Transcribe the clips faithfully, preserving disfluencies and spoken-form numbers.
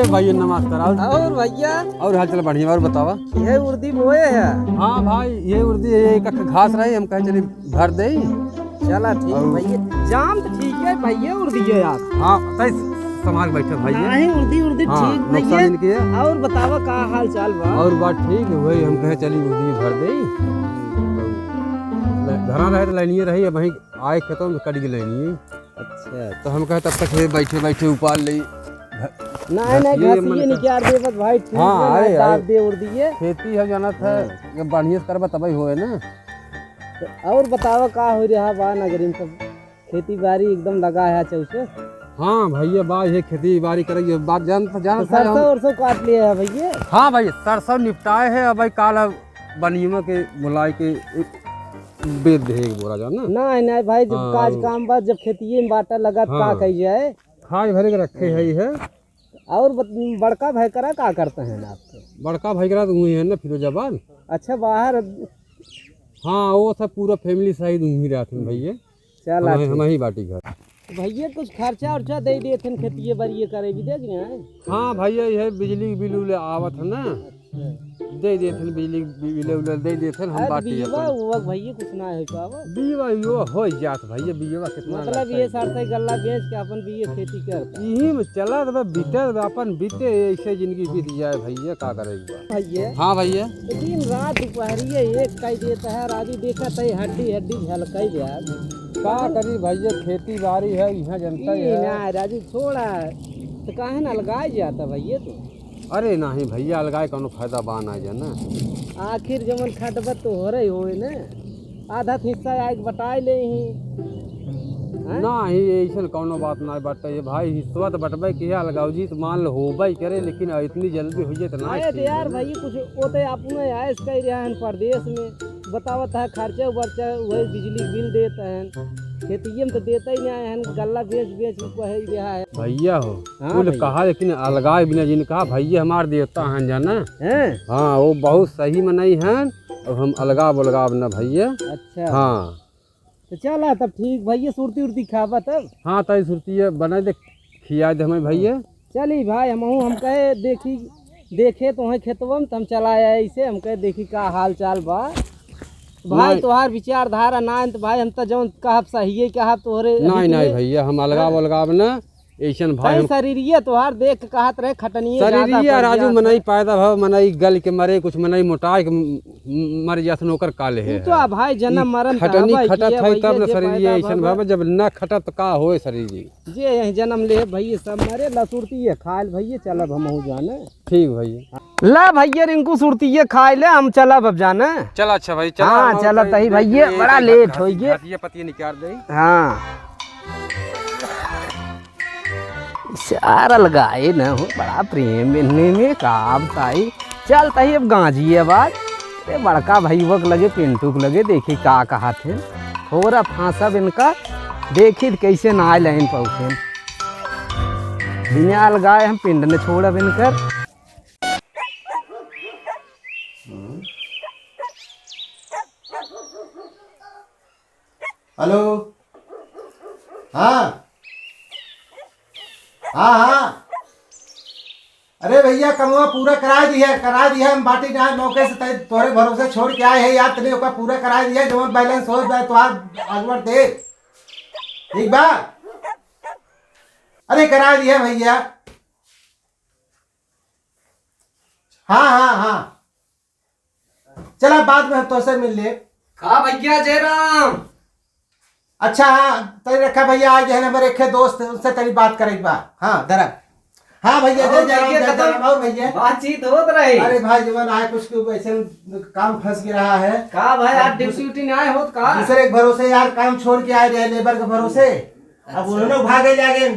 भाई नमस्कार। और और भैया? और हाल चाल बढ़िया, और बतावा? ये उर्दी बोए है। हाँ भाई, ये उर्दी, ये एक घास रही, हम कहे चली भर दे। चला ठीक और भैया, जाम तो ठीक है भैया, उर्दी है यार। हाँ, तै संभाल बैठे भैया। नहीं, उर्दी, उर्दी हाँ, ठीक नुकसान भैया। इनके है। और बतावा का हाल चाल बा? और बात ठीक है, वही हम कहे चली उर्दी भर दे। घरा रहे तो लाइनिए रही, अब वहीं आए खेतों में कट गई लाइनिए। अच्छा। तो हम कहे तब तक ये बैठे बैठे उपाल ले। नहीं, नहीं, घसिए घसिए मन निकाल दे बस भाई, ठीक हाँ, है, आए, दाब आए। दे उर्दिए। खेती है जानत है, हाँ। जब बढ़िया से करबा तबही होए ना। तो और बतावा का हो रहा बा नगरी में सब? खेती बाड़ी एकदम लगा है चौसे। हाँ भैया, बा ये खेती बाड़ी करे, ये बात जान, जानत तो है सरसों हम। उरसों काट लिया है भैया? हाँ भाई, सरसों निपटाए है, अब भाई काल अब बनियवा के बुलाए के एक बेच दे एक बोरा जाना। नहीं, नहीं भाई, जब हाँ, काज और काम बा, जब खेतिए में बाटा लगा, तो का हाँ। कही जाए? खाए भरे के रखे है ये। और बत-, बड़का भाई करा का करते हैं आपके? बड़का भाई करा तो वही है ना, फिरोजाबाद। अच्छा, बाहर। हाँ, वो सब पूरा family शायद वहीं रहते हैं भैया। चला हम, ठीक। हम ही बाटी घर। भैया, कुछ खर्चा उर्चा दे देथन, खेतिए बरिए करे भी देख रहे हैं। हाँ भैया, ये बिजली के बिल उल आवत है ना, अच्छा। दे देथन, बिजली के बिल उल दे देथन, हम अरे बाटी बीवा अपन। उवा भैया कुछ ना है का बा? बीवा यो हो जात भैया, बीवा कितना मतलब लगता ये है? सरसों गल्ला बेच के अपन बीए खेती करता। यही में चला तो बीते, अपन बीते, ऐसे जिंदगी बीत जाए भैया, का करेगा? भैया। हाँ भैया। दिन रात दुपहरिया एक कई देता है, राजू देखा तई हड्डी हड्डी झलकई जाए। का करी भैया, खेती बाड़ी है, यहाँ जनता ही ई है। ना राजू छोड़ा, तो काहे ना अलगाए जाता भैया तू? अरे नहीं भैया, अलगाए कौनो फायदा बा ना जाना। आखिर जमन खटबत तो हो रही होए ना, आधा हिस्सा आए के बटाए ले ही। हैं? ना ही, ऐसन कौनो बात ना बाटे ये भाई, हिस्सा तो बटबे किया अलगाव जी, तो मान लो होबे करे, लेकिन इतनी जल्दी हो जाए तो ना अरे तो ठीक यार है ना। भाई, कुछ वो तो अपने आयस कह रहा है परदेश में, बतावत है खर्चा वर्चा, वही बिजली बिल देता है, खेतिये में तो देता ही नहीं है, गल्ला बेच बेच के कह रहा है। भैया हो, हाँ कुल भैया। कहा, लेकिन अलगाए बिना जिन कहा, भैया हमार देवता हैं जाना। हैं? हाँ, वो बहुत सही मनई हैं, अब हम अलगाव उलगाव न भैया। अच्छा। हाँ। तो चला तब ठीक भैया, सुरती उरती खाबा तब। हाँ, तई सुरती है, बनाए दे, खिया दे हमें भैया। चली भाई, हमहू हम कहे देखी, देखे तो हैं खेतवा में, तो हम चला आए ऐसे, हम कहे देखी का हाल चाल बा। भाई नहीं। तोहार विचारधारा ना है, तो भाई हम तो जौन कहब सही है, कहब तोहरे नहीं, नहीं भैया, हम अलगाव हाँ। उलगाव ना, ऐसन भाई तई हम शरीरिया तोहार देख के कहत रहे, खटनिये ज्यादा शरीरिया बढ़ राजू जात मनई है। पैदा भव, मनई गल के मरे, कुछ मनई मोटाए के म-, म-, मर जात न, ओकर का लेहे तू तो है। आ भाई, जन्म ई मरण तो खटनी हवा खटत किया है, भैया, तब न जे शरीरिया पैदा ऐसन भवा। भव, जब न खटत तो का होए शरीर जी। जे यही जन्म ले भैया, सब मरे, लसुरती है, खाल भैया, चलब हमहू जाने। ठीक भैया। ला भैया, रिंकू सुरती है, खाए ले, हम चलब अब जाने। चला अच्छा भाई, चला, हाँ, हम चला तई भैया, बड़ा लेट होइ गए। घाटिया पतिया निकाल दे। हाँ। सारा लगाए न हो, बड़ा प्रेम इन्हें में का बताई। चल तही अब गांजी आवाज। अरे बड़का भैया के लगे, पिंटू के लगे, देखी का कहत हैं। थोड़ा फांसब इनका, देखी त कैसे ना लाइन पहुँचे। बिना अलगाए हम पिंड न छोड़ब इनकर। हेलो, हाँ, हाँ, हाँ। अरे भैया, कमवा पूरा करा दिया, करा दिया, हम बाटी ना मौके से तै-, तोरे भरोसे छोड़ के आए हैं यार, तने ओका पूरा करा दिया, जवन balance हो जाए तो आज अगवर दे, ठीक बा? अरे करा दिया भैया, हाँ, हाँ, हाँ। चला, बाद में हम तोसे मिल ले। का भैया जयराम? अच्छा, हाँ, तनी रखा भैया, आज है ना हमारे एक दोस्त, उनसे तनी बात करे के बा। हाँ, धरा। हाँ भैया, और जय जय राम, भैया, जय जय कदम राम। और भैया? बातचीत होत रही। अरे भाई, जवन आए कुछ के वैसे काम फंस गया है। का भाई, आज अब duty उटी ना आए होत का? दूसरे के भरोसे यार, काम छोड़ के आए रहे, labour के भरोसे। अब अच्छा। उन्होंने भागे जागे।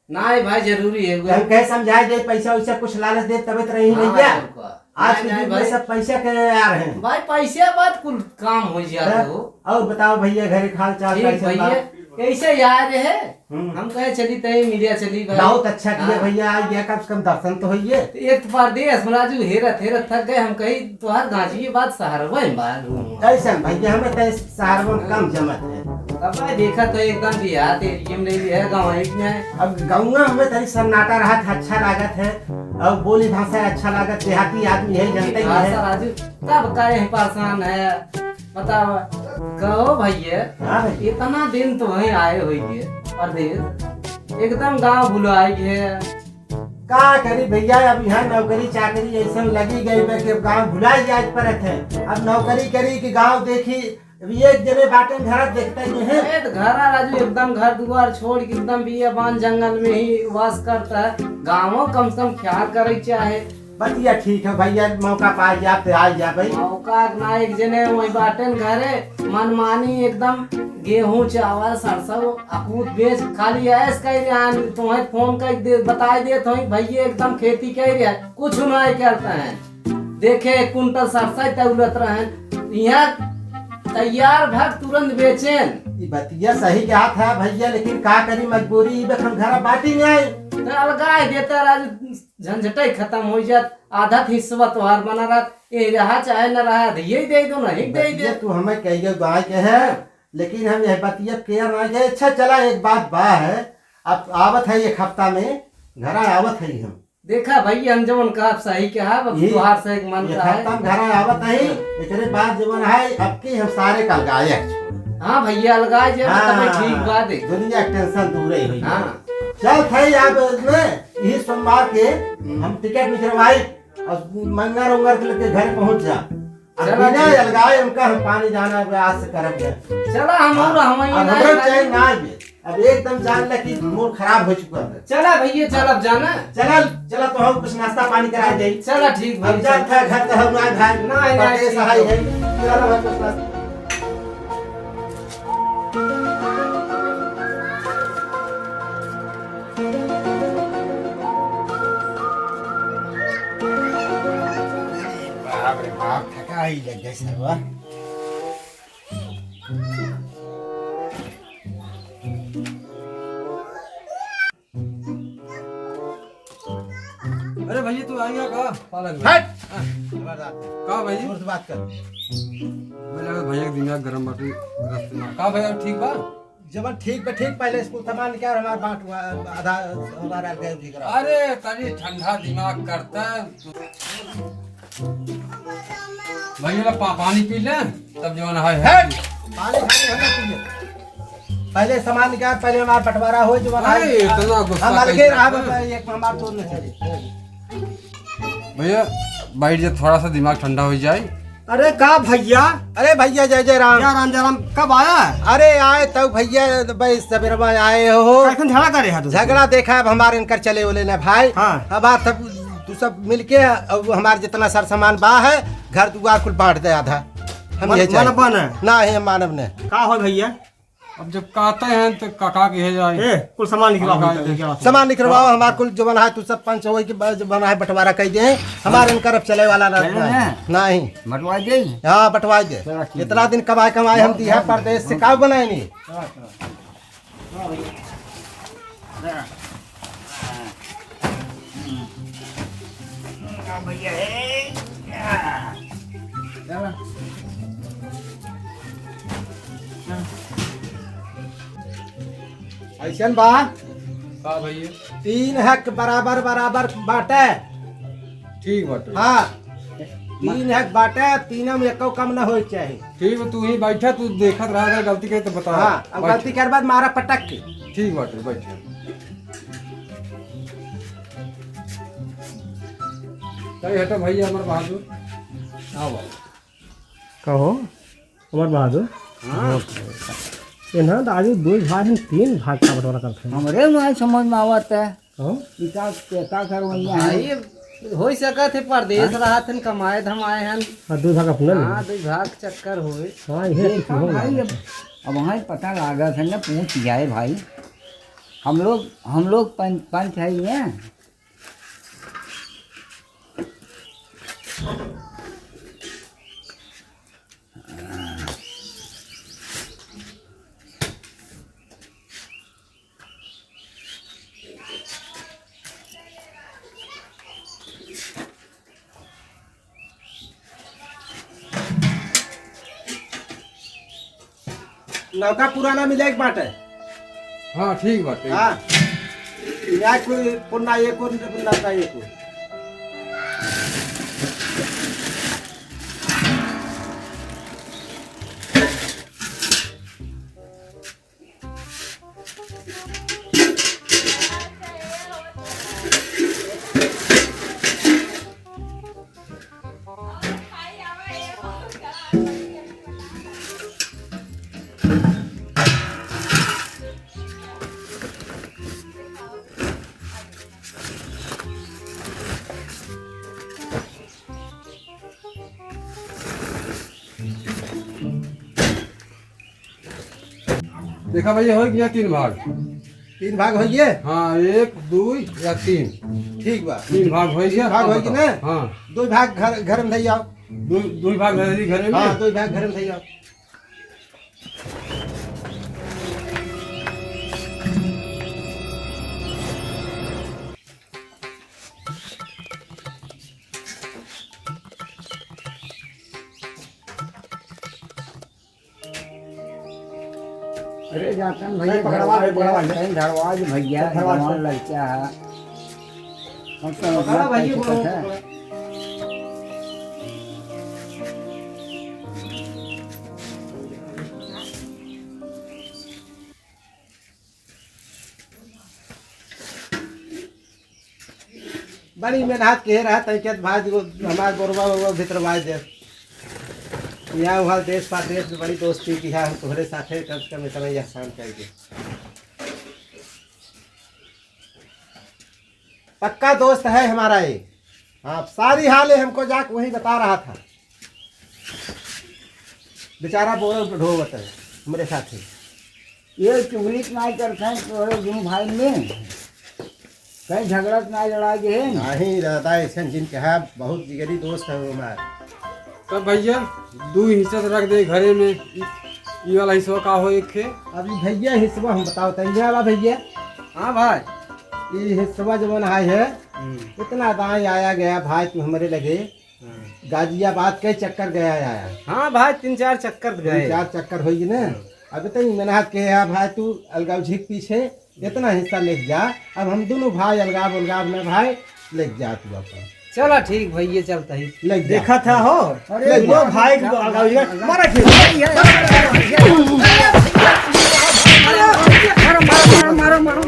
नाहीं भाई, जरूरी है तो वो। हम कहे समझाए दे, पैसा वैसा कुछ लालच दे, तबे तो रही हाँ, भैया। और का? आज नाहीं, के नाहीं युग में भाई। सब पैसा के यार हैं। भाई, पैसे बात कुल काम हो जात तब हो। और बताओ भैया, घर के हाल चाल ठीक कैसे भैया, बा? कैसे यार है? हम्म। हम कहे चली तई मीडिया चली भाई। बहुत अच्छा किया हाँ। भैया, आ गया, कम से कम दर्शन तो होइए। तो एक तो परदेस में राजू हेरत हेरत थक गए, हम कही तोहार गाँची के बात शहरवा में बा। कैसन भैया, हमें तो शहरवा में कम जमत है। तब भाई देखा तो एकदम देहात एरिया में नहीं है, गाँव ही में है। अब गाँव में हमें तनी सन्नाटा रहत है, अच्छा लागत है, और बोली भाषा अच्छा लागत, देहाती आदमी है, जनते ही भाषा है। राजू, तब काहे परेशान है, बताओ। कहो भैया, हाँ भैया। इतना दिन तो वहीं आए हुए परदेश, एकदम गाँव भुलाए गए। का करी भैया, अब यहाँ नौकरी चाकरी ऐसन लगी गई बा कि अब गाँव भुलाई जाए के पड़त है। अब नौकरी करी कि गाँव देखी, अब एक जने बाटे घर देखते ही है। ए, तो घर आ राजू, एकदम घर दुआर छोड़ के एकदम बियाबान जंगल में ही वास करता है। गाँवों कम से कम ख्याल करे के चाहे। बतिया ठीक है भैया, मौका पाई जाते आ जा भाई। मौका ना, एक जने वही बाटे न घरे, मनमानी एकदम गेहूं, चावल, सरसों, अकूत बेच, खाली ऐस कह रहे हैं, तुम्हें फोन कर दे, बताई देत हई, भैया एकदम खेती कह रहे हैं, कुछ नहीं करते हैं। देखे, एक कुंटल सरसों तौलत रहन, यहाँ तैयार भर तुरंत बेचेन। ई बतिया सही कहत है भैया, लेकिन का करी, मजबूरी, ई बखन घर बाटी नहीं। तो अलगाए देता राजू, झंझटे खत्म हो जात, आधा हिस्सा तोहार बना रहत, ये रहा चाहे न रहा, यही दे दो, नहीं दे दे। बतिया तू हमें कहिए गाय के है, लेकिन हम यह बतिया केयर ना के। अच्छा चला, एक बात बा है, अब आवत है एक हफ्ता में, घर आवत है हम। देखा भैया, हम जवन कहब सही कहब, अब यही तोहार से एक मन एक का है। हफ्ता में घर आवत है, एकरे बाद जवन है, अब की हम सारे का अलगाए। हाँ भैया, अलगाए जे, हाँ, तब ठीक बात है। दुनिया के टेंशन दूर ही होई। हाँ। चल भाई, अब में यही सोमवार के हम टिकट निकलवाई और मंगर उंगर के लेके घर पहुंच जा। अब चला बिना ठीक। अलगाए उनका हम पानी जाना अब आज से करब जा। चला, हम हाँ, और हम अब ना हमरो अलगाए। चैन ना आवे। अब एकदम जान ले कि मूड खराब हो चुका है। चला भैया, चल अब जाना। चला, चला तो हम कुछ नाश्ता पानी करा दे। चला ठीक अब भाई, जा चल। था घर तो हम ना खाए। ना, ना, परदेश ठीक आई है। है। चला भाई कुछ नाश्ता। बाप रे बाप, थका ही लग गया सरवा। अरे भैया, तू आइया का? पालक भाई। हट! हाँ। खबरदार। का भाई? जोर से बात कर। मैं लगा भैया के दिमाग गरम बाटे, रस्ते में। का भैया, ठीक बा? जवन ठीक बा, ठीक, पहले स्कूल सामान क्या हमार बांट हुआ, आधा हमारा गए भी करा। अरे, तनी ठंडा दिमाग करता। भैया, पा-, पानी पी ले, तब जवन है, है। हट! पानी खाने हम ना पीए। पहले सामान निकाल, पहले हमार बंटवारा हो, जो हमार, अरे, इतना गुस्सा हम अलगे कैसे रहा, करते हैं? बस एक हमार दोस्त में चले। भैया, बैठ जा, थोड़ा सा दिमाग ठंडा हो जाए। अरे का भैया? अरे भैया, जय जय राम। जय राम, जय राम। कब आया? अरे आए तब भैया, भाई सवेरे में आए हो। कैसन झगड़ा करे है तू? झगड़ा देखा, अब हमारे इनकर चले बोले ना भाई। हाँ। अब आप सब, तू सब मिलके, अब हमार जितना सर सामान बा है, घर दुआर कुल बांट दे आधा। हम मन-, यही चाहे। मानव बा ना? ना, हम मानव ने। का हो भैया? अब जब कहते हैं तो काका के है जाए। ए, कुल सामान निकलवाओ, हम हम कहा निकलवाओ। सामान निकलवाओ, हमार कुल जवन है, तू सब पंच होई के ब-, जवन है बंटवारा कई दे। हमार इनकर अब चले वाला ना, चले ना। नहीं। बंटवा दे। हाँ, बंटवा दे। चलो, ठीक इतना है। दिन कमाए, कमाए हम हाँ, दिया हाँ, परदेश से, हाँ। का बनाए नहीं? हाँ, हाँ। हाँ, भैया। हाँ। हाँ, भैया, ए, आ। चलो। चलो। ऐसन बा। का भैया? तीन हक बराबर बराबर बाटे। ठीक बाटे। हाँ, तीन हक बाटे, तीनों में एको कम ना होए के चाही। ठीक बा, तू ही बैठा, तू देखत रहा, अगर गलती करे तो बता। हाँ, अब बैठ। गलती कर बाद मारा पटक के। ठीक बाटे, बैठ। कहीं हटा भैया अमर बहादुर। आओ बाबू। कहो, अमर बहादुर। हाँ। ये ना, तो आज दो भाग हैं, तीन भाग का बंटवारा करते हैं। हमरे ना समझ में आवत है। हाँ? कि का, का, का करवइया है? भाई, हो सकत है, परदेश हाँ? रहत हन, कमाए धमाए हन। हाँ, दो भाग अपना ले। हाँ, दो भाग चक्कर होए। हाँ, ये देखा ठीक हो भाई, गया। अब, अब वहाँ पता लागत है ना, पूछ जाए भाई। हम लोग, हम लोग पंच, पंच है ये। नौका पुराना मिले के बाटे। हाँ, ठीक बाटे। हाँ। या कोई पुन्ना, ये कोई पुन्ना का, ये कोई। देखा भैया, होइ गया तीन भाग। तीन भाग होइ गए? हाँ, एक, दुई या तीन। ठीक बा। तीन भाग होइ गया, तीन भाग अब होइ गए बताओ। ना? हाँ। दुई भाग घर, घर में धई आओ। दुई, दुई भाग घर ही घरे में? हाँ, दुई भाग घर में धई आओ। अरे जातन भैया, नहीं, पकड़वा, झड़वा पकड़वा, दे, कहीं झड़वा दे भैया, झड़वा दे। जवान लड़का है। हम तो पकड़ा अपना भैया, कैसे वो करते हैं? बड़ी मेहनत के रहा, तै के भाई, जो हमार बोरवा, बोरवा भितरवाए दे। यहाँ वहाँ देश परदेश में बड़ी दोस्ती की है, हम तोहरे साथे कम से कम इतना ही एहसान करेंगे। पक्का दोस्त है हमारा ये। हाँ, सारी हाल ये हमको जाके वही बता रहा था। बेचारा बोरवा ढोवत है हमरे साथे। ये चुगली तो नाहीं करत हैं, तो ये दोनों भाई में कहीं झगड़ा तो नाहीं लड़ा गए हैं? नहीं दादा, ऐसा जिन कहा, बहुत जिगरी दोस्त है वो हमार। तब भैया, दू हिस्सा तो रख दे घरे में, ई, ई वाला हिस्सा का हो एक खे? अब ई भैया हिस्सा हम बताओ, तैयार बा भैया? हाँ भाई। ई हिस्सा जवन आए है, हम्म। इतना दाएं आया गया भाई, तू हमरे लगे हाँ। गाजियाबाद के चक्कर गया आया। हाँ भाई, तीन चार चक्कर तो तीन गए। चार चक्कर होई ना। हाँ। अब तो ई मेहनत के है भाई, तू अलगाव झिक पीछे इतना हिस्सा लेके जा। अब हम दोनों भाई अलगाव अलगाव ना भाई, लेके जा तू अपन। चला ठीक भैया, चलता ही। लेके जा। देखा था हो। अरे लेके जा। भाई को अलगाव ये मारा खेल। मारो, मारो, मारो, मारो, मारो।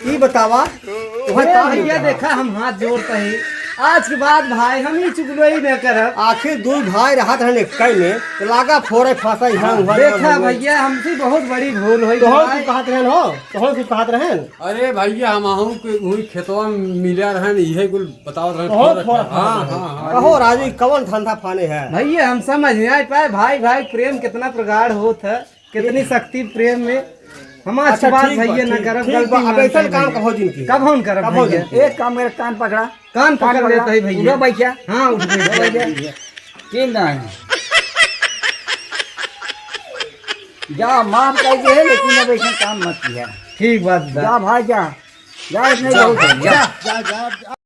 ई बतावा, तोहे ए का भैया, होता? देखा, हम हाथ जोड़त ही। आज के बाद भाई हम ई चुगलई न करब। आखिर दुई भाई रहत रहन एक्कै में, तो लागा फोड़े फांसा इहाँ उहाँ देखा ना भैया, हमसे बहुत बड़ी भूल होई तोहन भाई। कुछ कहत रहन हो? तोहन कुछ कहत रहन? अरे भैया, हम आहू के वही खेतवा में मिला रहन, इहे कुल बतावत रहन, तोहन फोड़े फोड़े फांसा। हाँ, हाँ, हाँ। कहो राजू, कवन धंधा फाने है? भैया, हम समझ नहीं आ पाए, भाई, भाई प्रेम कितना प्रगाढ़ होत है। कितनी शक्ति प्रेम में। हम आज अच्छा, के बाद ठीक बा, भैया न ठीक, करब, ठीक गलती बा। अब मान ऐसा जाए काम भैया। कबो जिन की। कबो न करब कबो भैया। जिन की। एक काम मेरे कान पकड़ा। कान कान पकड़ पकड़ा। लेता है भैया। उठो भैया। हाँ, उठ गए उठो भैया। भैया। ठीक ना है। जा, माफ कर दे, लेकिन अब ऐसा काम मत किया। ठीक बात बा। जा भाई, जा। जा, इतने बहुत है, जा। जा, जा, जा।